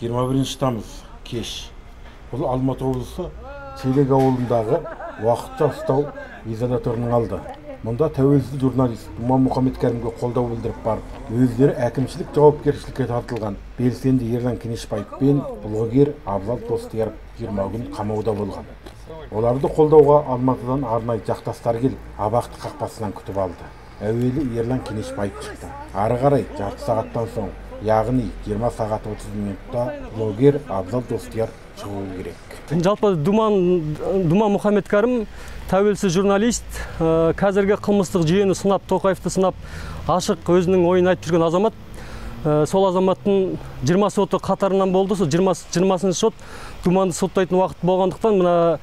21 тамыз кеш. Бұл Алматы облысы Шелек ауылындағы уақытша ұстау изоляторының алды. Мұнда тәуелсіз журналист Думан Мұхамедкәрімге қолдау білдіріп барып, өздері әкімшілік жауапкершілікке тартылған белсенді Ерлан Кенешбаев пен блогер Абзал Достияров 20 күн қамауда болған. Оларды қолдауға Алматыдан арнайы жақтастар келіп, абақты қақпасынан күтіп алды. Әуелі Ерлан Кенешбаев шықты. Ары қарай жарты сағаттан соң, яғни 20 сағат 30 минутта блогер Абзал Достияр шығуы керек. Жалпы Думан Мұхамедкәрім тәуелсіз журналист, қазіргі қылмыстық жүйені сынап, Тоқаевты сынап, ашық өзінің ойын айтып жүрген азамат. Сол азаматтың 20 соты қатарынан болды. Сол 20-шы сот Думанды соттайтын уақыт болғандықтан мына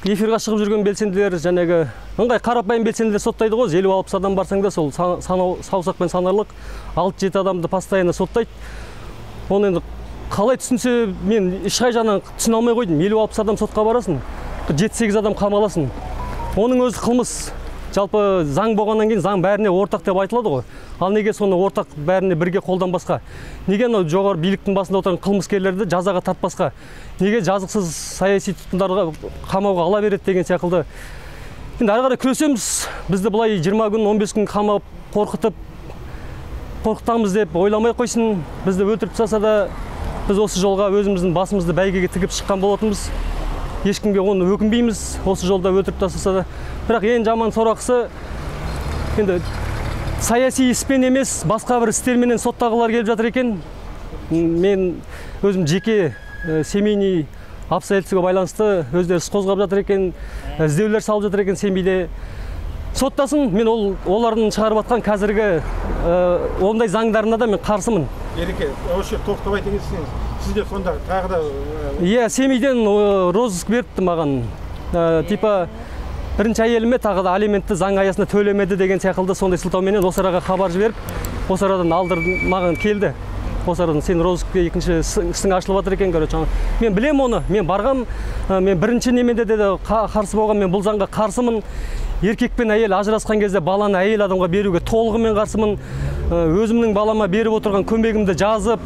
эфирға шығып жүрген белсенділер, жәнегі ыңғай қарапайым белсенділер соттайды ғой. 50-60 адам барсаң да сол саусақпен санарлық 6-7 адамды постоянно соттайды. Оны енді қалай түсінсе, мен ешқай жағынан түсіне алмай қойдым. 50-60 адам сотқа барасың, 7-8 адам қамаласың. Оның өзі қылмыс. Жалпы заң болғаннан кейін заң бәріне ортақ деп айтылады ғой. Ал неге соны ортақ бәріне бірге қолданбасқа? Неге анау жоғары биліктің басында отырған қылмыскерлерді жазаға тартпасқа? Неге жазықсыз саяси тұтқындарға қамауға ала береді деген секілді. Енді ары қарай күресеміз. Бізді былай 20 күн, 15 күн қамап, қорқытып, қорқытамыз деп ойламай қойсын. Бізді өлтіріп тастаса да біз осы жолға өзіміздің басымызды бәйгеге тігіп шыққан болатынбыз. Ешкімге оны өкінбейміз, осы жолда өлтіріп тастаса да. Бірақ ең жаман сорақысы, енді саяси іспен емес, басқа бір істерменен соттағылар келіп жатыр екен. Мен өзім жеке семейный обстоятельствоға байланысты өздері іс қозғап жатыр екен, іздеулер салып жатыр екен Семейде. Соттасын, мен олардың шығарып жатқан қазіргі ондай заңдарына да мен қарсымын. Ереке, осы жерде тоқтап айта кетсеңіз, сізде сонда тағы да Иә, Семейден розыск беріпті маған. Типа бірінші әйеліме тағы да алиментті заң аясында төлемеді деген секілді сондай сылтауменен осы араға хабар жіберіп, осы арадан алдырды, маған келді. Осы арадан сен розыскке екінші ісің ашылып жатыр екен, короче. Мен білем оны, мен барғам, мен бірінші неменде де қарсы болған, мен бұл заңға қарсымын. Еркек пен әйел ажырасқан кезде баланы әйел адамға беруге толығымен қарсымын. Өзімнің балама беріп отырған көмегімді жазып,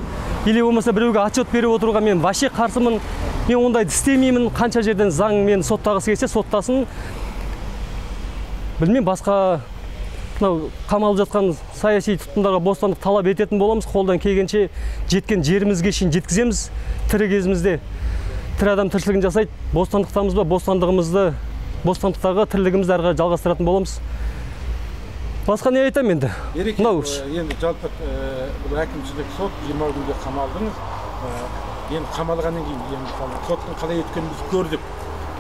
или болмаса біреуге отчет беріп отыруға мен вообще қарсымын. Мен ондайды істемеймін. Қанша жерден заң мені соттағысы келсе соттасын. Білмеймін, басқа мынау қамалып жатқан саяси тұтқындарға бостандық талап ететін боламыз. Қолдан келгенше жеткен жерімізге шейін жеткіземіз. Тірі кезімізде тірі адам тіршілігін жасайды. Бостандықтамыз ба, бостандығымызды, бостандықтағы тірлігімізді әрі қарай жалғастыратын боламыз. Басқа не айтамын енді? Ереке, енді жалпы бұл әкімшілік сот 20 күнге қамалдыңыз. Енді қамалғаннан кейін енді соттың қалай өткенін біз көрдік.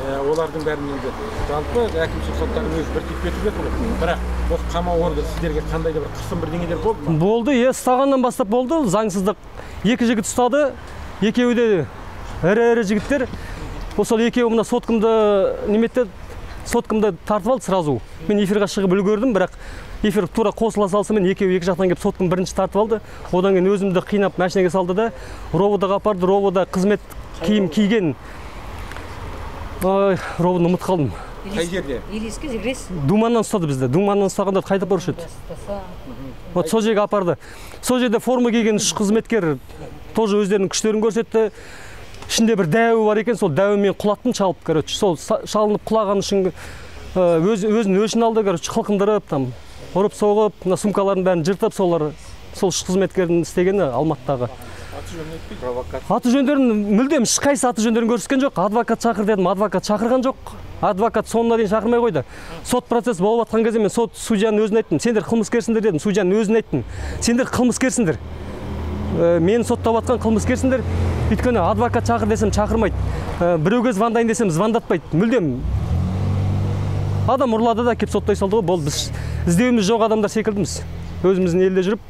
Олардың бәрін енді жалпы әкімшілік соттардың өзі бір тип кетіп жатыр ғой. Бірақ осы қамау орны сіздерге қандай да бір қысым бірдеңелер болды ма? Болды, иә, ұстағаннан бастап болды. Заңсыздық. Екі жігіт ұстады. Екеуі де ірі-ірі жігіттер. Сол екеуі мына соткамды неметті, соткамды тартып алды сразу. Мен эфирға шығып үлгердім, бірақ эфир тура қосыла салысымен екеуі екі жақтан келіп соткамды бірінші тартып алды. Одан кейін өзімді қинап машинаға салды да РОВД-ға апарды. РОВД-да қызмет киім киген. Ой, РОВД-ны ұмытып қалдым. Қай жерде? Думаннан ұстады бізді. Думаннан ұстағанда қайда апарушы еді? Вот сол жерге апарды. Сол жерде форма киген үш қызметкер тоже өздерінің күштерін көрсетті. Ішінде бір дәуі бар екен, сол дәуімен құлаттым шалып, короче. Сол шалынып құлаған үшін өзін өшін алды, короче, қылқындырып, там, ұрып соғып, мына сумкаларын бәрін жыртып, солар, сол үш қызметкердің істегені Алматыдағы. Аты жөндерін мүлдем ешқайсы аты жөндерін көрсеткен жоқ. Адвокат шақыр дедім, адвокат шақырған жоқ. Адвокат соңына дейін шақырмай қойды. Сот процесс болып жатқан кезде мен сот судьяның өзіне айттым. Сендер қылмыскерсіңдер дедім, судьяның өзіне айттым. Сендер қылмыскерсіңдер. Мені соттап жатқан қылмыскерсіңдер. Өйткені адвокат шақыр десем шақырмайды. Біреуге звондайын десем звондатпайды. Мүлдем адам ұрлады да келіп соттай салды ғой. Болды, біз іздеуіміз жоқ адамдар секілдіміз. Өзіміздің елде жүріп.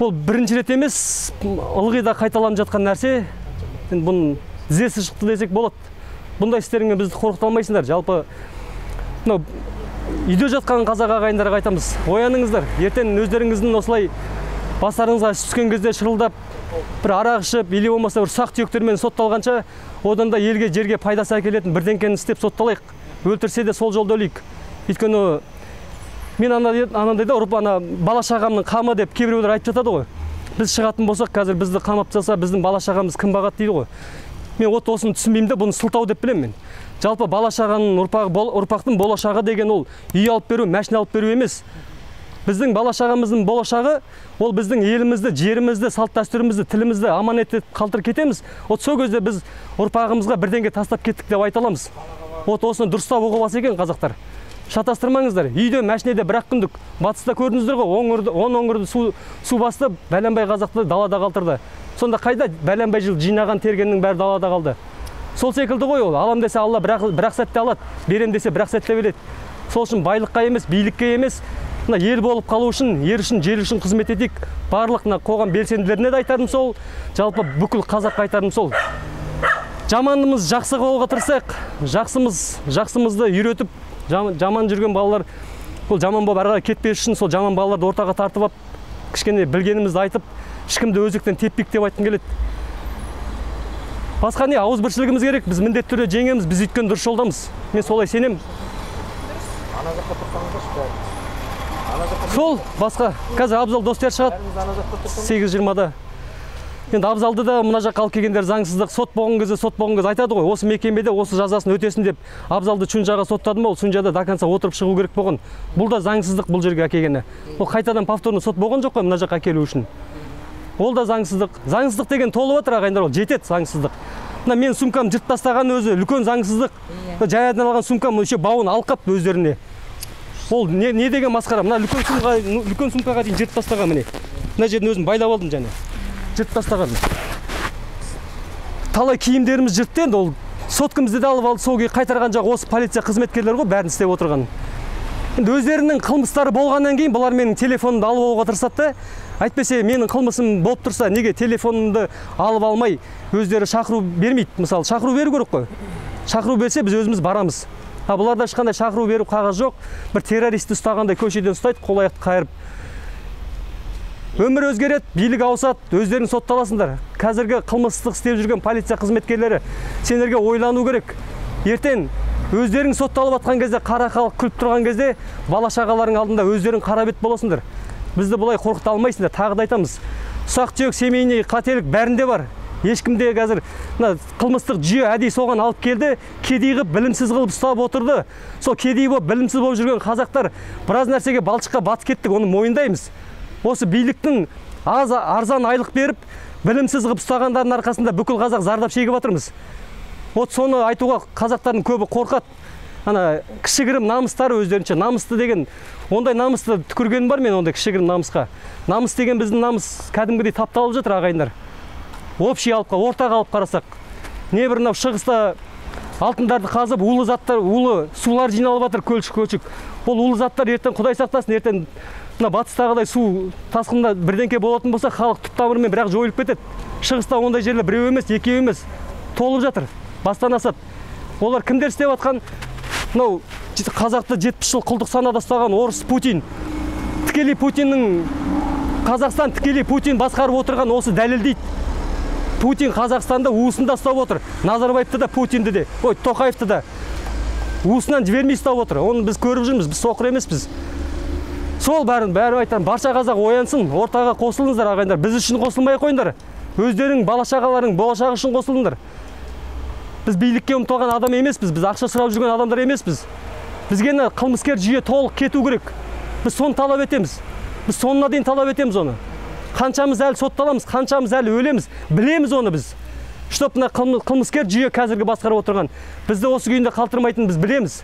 Ол бірінші рет емес, ылғи да қайталанып жатқан нәрсе. Енді бұның тізесі шықты десек болады. Бұндай істеріңмен бізді қорқыта алмайсыңдар. Жалпы мынау үйде жатқан қазақ ағайындарға айтамыз, ояныңыздар. Ертең өздеріңіздің осылай бастарыңызға іс түскен кезде шырылдап бір арақ ішіп, или болмаса бір ұсақ түйектермен сотталғанша, одан да елге, жерге пайдасы әкелетін бірдеңкені істеп сотталайық. Өлтірсе де сол жолда өлейік. Өйткені мен анандайда ұрып, ана бала шағамның қамы деп кейбіреулер айтып жатады ғой. Біз шығатын болсақ, қазір бізді қамап тастаса, біздің бала шағамыз кім бағады дейді ғой. Мен от осыны түсінбеймін де, бұны сылтау деп білемін мен. Жалпы бала шағаның ұрпақтың болашағы деген ол үй алып беру, машина алып беру емес. Біздің бала шағамыздың болашағы ол біздің елімізді, жерімізді, салт дәстүрімізді, тілімізді аманат етіп қалдырып кетеміз. От сол кезде біз ұрпағымызға бірдеңе тастап кеттік деп айта аламыз. От осыны дұрыстап ұғып алса екен қазақтар. Шатастырмаңыздар. Үйде, мәшинеде бір-ақ күндік. Батыста көрдіңіздер ғой, он өңірді су басты, бәленбай қазақты далада қалдырды. Сонда қайда бәленбай жыл жинаған тергеннің бәрі далада қалды. Сол секілді ғой ол. Алам десе Алла бір-ақ сәтте алады, берем десе бір-ақ сәтте береді. Сол үшін байлыққа емес, билікке емес, мына ел болып қалу үшін, ер үшін, жер үшін қызмет етейік. Барлық мына қоғам белсенділеріне де айтарым сол, жалпы бүкіл қазаққа айтарым сол. Жаманымыз жақсы қылуға тырысайық, жақсымызды үйретіп, жаман жүрген балалар, ол жаман болып әрі қарай кетпес үшін сол жаман балаларды ортаға тартып алып, кішкене білгенімізді айтып, ешкімді өзектен теппейік деп айтқым келеді. Басқа не, ауызбіршілігіміз керек, біз міндетті түрде жеңеміз, біз өйткені дұрыс жолдамыз. Мен солай сенемін. Сол, басқа, қазір Абзал Достияр шығады, 8:20-да. Енді Абзалды да мына жаққа алып келгендер заңсыздық, сот болған кезде айтады ғой, осы мекемеде осы жазасын өтесін деп. Абзалды Чунжаға соттады ма, ол Чунжада до конца отырып шығу керек болған. Бұл да заңсыздық бұл жерге әкелгені. Ол қайтадан повторно сот болған жоқ қой мына жаққа әкелу үшін. Ол да заңсыздық. Заңсыздық деген толып отыр ағайындар, ол жетеді заңсыздық. Мына мен сумкам жырт тастаған өзі үлкен заңсыздық. Жаядан алған сумкам еще бауын алып қапты өздеріне. Ол не деген масқара? Мына үлкен сумкаға дейін жырт тастаған міне. Мына жерін өзім байлап алдым және. Жырт тастаған. Талай киімдеріміз жыртты енді, ол соткамызды да алып алды, сол күйі қайтарған жоқ, осы полиция қызметкерлері ғой бәрін істеп отырған. Енді өздерінің қылмыстары болғаннан кейін бұлар менің телефонымды алып алуға тырысады да. Әйтпесе менің қылмысым болып тұрса, неге телефонымды алып алмай өздері шақыру бермейді? Мысалы, шақыру беру керек қой. Шақыру берсе біз өзіміз барамыз. А бұларда ешқандай шақыру беру қағаз жоқ. Бір террористті ұстағандай көшеден ұстайды, қол аяқты қайырып. Өмір өзгереді, билік ауысады, өздерің сотталасыңдар. Қазіргі қылмыстық істеп жүрген полиция қызметкерлері, сендерге ойлану керек. Ертең өздерің сотталып атқан кезде, қара халық күліп тұрған кезде, бала шағаларың алдында өздерің қара бет боласыңдар. Бізді бұлай қорқыта алмайсыңдар, тағы да айтамыз. Ұсақ-түйек семейный қателік бәрінде бар. Ешкімде қазір мына қылмыстық жүйе әдейі соған алып келді, кедей қылып, білімсіз қылып ұстап отырды. Сол кедей болып, білімсіз болып жүрген қазақтар біраз нәрсеге балшыққа батып кеттік, оны мойындаймыз. Осы биліктің аз арзан айлық беріп, білімсіз қылып ұстағандардың арқасында бүкіл қазақ зардап шегіп жатырмыз. Вот соны айтуға қазақтардың көбі қорқады. Ана кішігірім намыстары өздерінше, намысты деген, ондай намысты түкіргенім бар мен ондай кішігірім намысқа. Намыс деген біздің намыс кәдімгідей тапталып жатыр ағайындар. Общий алып, ортаға алып қарасақ. Не бір мынау шығыста алтындарды қазып, улы заттар, улы сулар жиналып жатыр көлшік-көлшік. Ол улы заттар ертең Құдай сақтасын, ертең мына батыстағыдай су тасқында бірдеңке болатын болса, халық түп тамырымен бірақ жойылып кетеді. Шығыста ондай жерлер біреу емес, екеу емес, толып жатыр, бастан асады. Олар кімдер істеп жатқан? Мынау қазақты 70 жыл құлдық санада ұстаған орыс Путин. Тікелей Путиннің, Қазақстан тікелей Путин басқарып отырған осы дәлелдейді. Путин Қазақстанда уысында ұстап отыр. Назарбаевты да, Путинді де, ой, Тоқаевты да уысынан жібермей ұстап отыр. Оны біз көріп жүрміз, біз соқыр емеспіз. Сол бәрін айтамын, барша қазақ оянсын, ортаға қосылыңыздар ағайындар. Біз үшін қосылмай қойыңдар. Өздерің бала шағаларың болашағы үшін қосылыңдар. Біз билікке ұмтылған адам емеспіз, біз ақша сұрап жүрген адамдар емеспіз. Бізге қылмыскер жүйе толық кету керек. Біз соны талап етеміз. Біз соңына дейін талап етеміз оны. Қаншамыз әлі сотталамыз, қаншамыз әлі өлеміз, білеміз оны біз. Чтоб мына қылмыскер жүйе қазіргі басқарып отырған. Бізді осы күйінде қалдырмайтынын біз білеміз.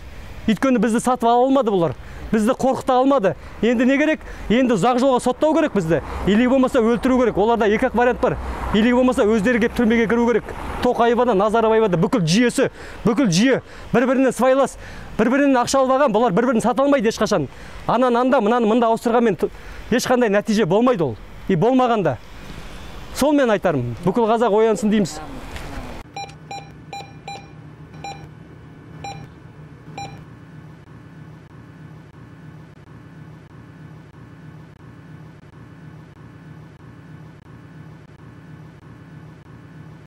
Өйткені бізді сатып ала алмады бұлар. Бізді қорқыта алмады. Енді не керек? Енді ұзақ жолға соттау керек бізді. Или болмаса өлтіру керек. Оларда екі-ақ вариант бар. Или болмаса өздері келіп түрмеге кіру керек. Тоқаева да, Назарбаева да бүкіл жүйесі, бүкіл жүйе бір-бірінен сыбайлас, бір-бірінен ақша алып алған, бұлар бір-бірін сата алмайды ешқашан. Ананы анда, мынаны мында ауыстырғанмен ешқандай нәтиже болмайды ол. И болмағанда. Сол мен айтарым. Бүкіл қазақ оянсын дейміз.